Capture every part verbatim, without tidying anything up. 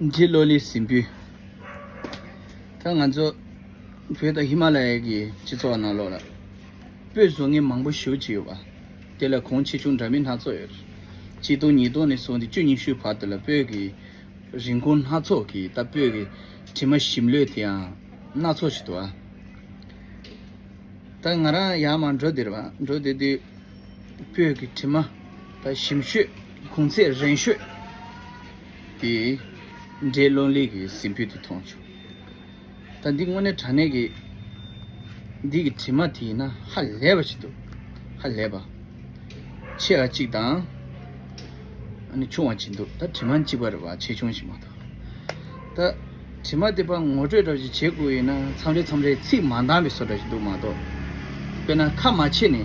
འབྲི་ལོ་ལི་ཟིན་བུ། ད་ང་ཚོ་བོད་དང་ཧི་མ་ལ་ཡའི་གི་སྤྱི་ཚོགས་ནང་ལོགས་ལ་སྤོས་བཟོ་མཁན་མང་པོ་ཞེ་པོ་ཅིག་ཡོད་པ། དེ་ལ་གོང་ཆེ་ཆུང་འདྲ་མིན་སྣ་ཚོགས་ཡོད། གཅིག་སྟོང་ཉིས་སྟོང་ནས་བཟུང་སྟེ་བཅུ་ཉི་ཤུ་བར་དུ་ལ་སྤོས་ཀྱི་རིན་གོང་སྣ་ཚོགས་ཀྱི་ད་སྤོས་ཀྱི་དྲི་མ་ཞིམ་ལོས་དེ་ཡང་སྣ་ཚོགས་ཤིག་འདུག་ཨ། ད་ང་རང་ཡར་མར་འགྲོ་བསྡད་རེད་བ། འགྲོ་བསྡད་དུས་སྤོས་ཀྱི་དྲི་མ་ད་ཞིམ་ཤོས་གོང་ཚད་རན་ཤོས་དེ་འབྲི་ལོ་ལི་གི་ཟིན་བུ་དེ་མཐོང་བྱུང་། ད་འདི་དངོས་གནས་དྲང་གནས་ཀྱི་འདི་གི་དྲི་མ་དེ་ཡིན་ན་ཧ་ལས་པ་ཞིག་འདུག་ཧ་ལས་པ། ཆེ་བ་གཅིག་དང་། ཨ་ནི་ཆུང་བ་གཅིག་འདུག་ད་དྲི་མ་གཅིག་པ་རེད་བ། ཆེ་ཆུང་ཞིག་མ་གཏོགས། ད་དྲི་མ་དེ་པ་ངོ་སྤྲོད་འདྲ་ཞིག་བྱེད་དགོས་ཡིན་ན་མཚམས་རེ་མཚམས་རེ་ཚིག་མ་འདང་བའི་བཟོ་འདྲ་ཞིག་འདུག་མ་གཏོགས། དཔེར་ན་ཁ་མ་ཕྱེ་ནས་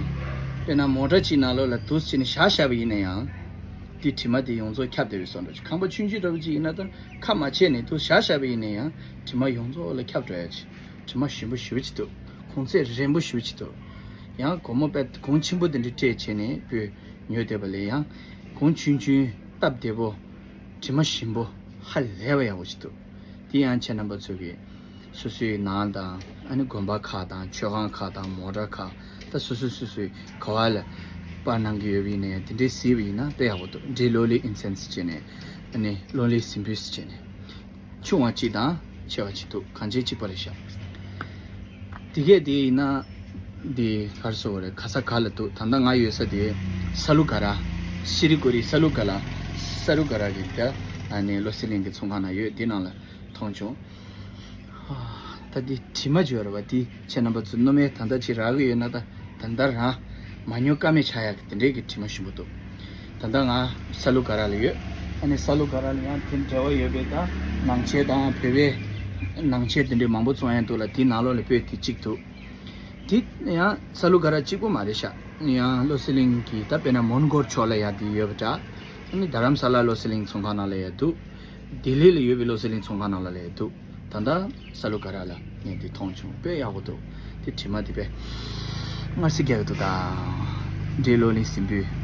དཔེར་ན་མོ་ཊ་གཅིག་ནང་ལོགས་ལ་དུས་ཕྱིན་ནས་བཞག་བཞག་པ་ཡིན་ན་ཡང་། དེ་དྲི་མ་དེ་ཡོངས་རྫོགས་ཁྱབ་བསྡད་པའི་བཟོ་འདྲ་ཞིག་ཁང་པ་ཆུང་ཆུང་འདྲ་པོ་ཅིག་ཡིན་ན་ད་ཁ་མ་ཕྱེ་ནས་དུས་བཞག་བཞག་པ་ཡིན་ན་ཡང་དྲི་མ་ཡོངས་རྫོགས་ལ་ཁྱབ་འགྲོ་ཡ་ཅིག་དྲི་མ་ཞིམ་པོ་ཞེ་པོ་ཅིག་འདུག་གོང་ཚད་རན་པོ་ཞེ་པོ་ཅིག་འདུག་ཡང་སྒོར་མོ་དཔེ་གོང་ཆེན་པོ་དེ་འདྲ་སྤྲད་བྱས་ནས་སྤོས་ཉོས་བསྡད་པ་ལས་ཡང་གོང་ཆུང་ཆུང་སྟབས་བདེ་པོ་དྲི་མ་ཞིམ་པོ་ཧ་ལས་པ་ཡག་པོ་ཞིག་འདུག་དེ་ཡང་ཁྱེད་རྣམ་པ་ཚོ་གིས་སོ་སོའི་ནང་དང་ཨ་ནི་དགོན་པ་ཁག་དང་མཆོད་ཁང་ཁག་དང་མོ་ཊ་ཁག་ད་སོ་སོ་སོ་སོའི་ག་བ་ལ་པར་གནང་གི་ཡོད་པ་ཡིན་ན་ཡང་དེ་འདྲའི་གཟིགས་པ་ཡིན་ན་དཔེ་ཡག་པོ་འདུག་འབྲི་ལོ་ལི་ཨིན་སེན་སི་བྱས་ནས་ཨ་ནི་ལོ་ལི་ཟིན་བུ་ཟེར་བྱས་ནས། ཆུང་བ་གཅིག་དང་ཆེ་བ་གཅིག་འདུག་གང་ཆེ་གཅིག་པ་རེད་ཤག་དེ་གས་དེ་ཡིན་ན་དེ་ག་རེ་ཟེར་དགོས་རེད། ག་ས་ག་ལ་འདུག་ད་ལྟ་ང་ཡོད་ས་དེ་ས་ལུ་ག་ར། སི་ལི་གུ་རི་ས་ལུ་ག་ལ། ས་ལུ་ག་ར་གི་ད་ཨ་ནི་བློ་གསལ་གླིང་གི་ཚོང་ཁང་ནང་ཡོད། དེ་ནང་ལ་མཐོང་བྱུང་། ད་དེ་དྲི་མ་བརྗོད་རེད་བ། དེ་ཁྱེད་རྣམ་པ་ཚོ་མནོ་མེད་ད་ལྟ་ཅིག་རག་གི་ཡོད་ན་ད། ད་ལྟ་རང་མ་ཉོ་ཀ་མེད་ཆགས་ཡག་གི་དེ་འདྲའི་གི་དྲི་མ་ཞིམ་པོ་འདུག་ད་ལྟ་ང་ས་ལུ་ག་ར་ལ་ཡོད། ཨ་ནི་ས་ལུ་ག་ར་ལ་ཡང་དེ་འབྲེལ་བ་ཡོད་པའི་ད་ནང་ཆས་དང་བོད་པའི་ནང་ཆས་དེ་འདྲའི་མང་པོ་བཙོང་ཡག་འདུག་ལ། དེ་ནང་ལོགས་ལ་སྤོས་དེ་གཅིག་འདུག་དེ་ཡང་ས་ལུ་ག་ར་གཅིག་པོ་མ་རེད་ཤག་ཡང་བློ་གསལ་གླིང་གི་ད་དཔེར་ན་མོན་གྷོ་ཕྱོགས་ལ་ཡང་དེ་ཡོད་པ་འདྲ། ཨ་ནི་རྡ་རམ་ས་ལ་བློ་གསལ་གླིང་ཚོང་ཁང་ནང་ལ་ཡང་འདུག་ལྡི་ལི་ལ་ཡོད་པའི་བློ་གསལ་གླིང་ཚོང་ཁང་ནང་ལ་ལས་འདུག་ད་ལྟ་ས་ལུ་ག་ར་ལ་ངས་འདི་མཐོང་བྱུང་། དཔེ་ཡག་པོ་འདུག་དེ་དྲི་མ་དེ་དཔེ་མངར་ཟི་རྒྱག་གི་འདུག་ད་འབྲི་ལོ་ལི་ཟིན་བུ།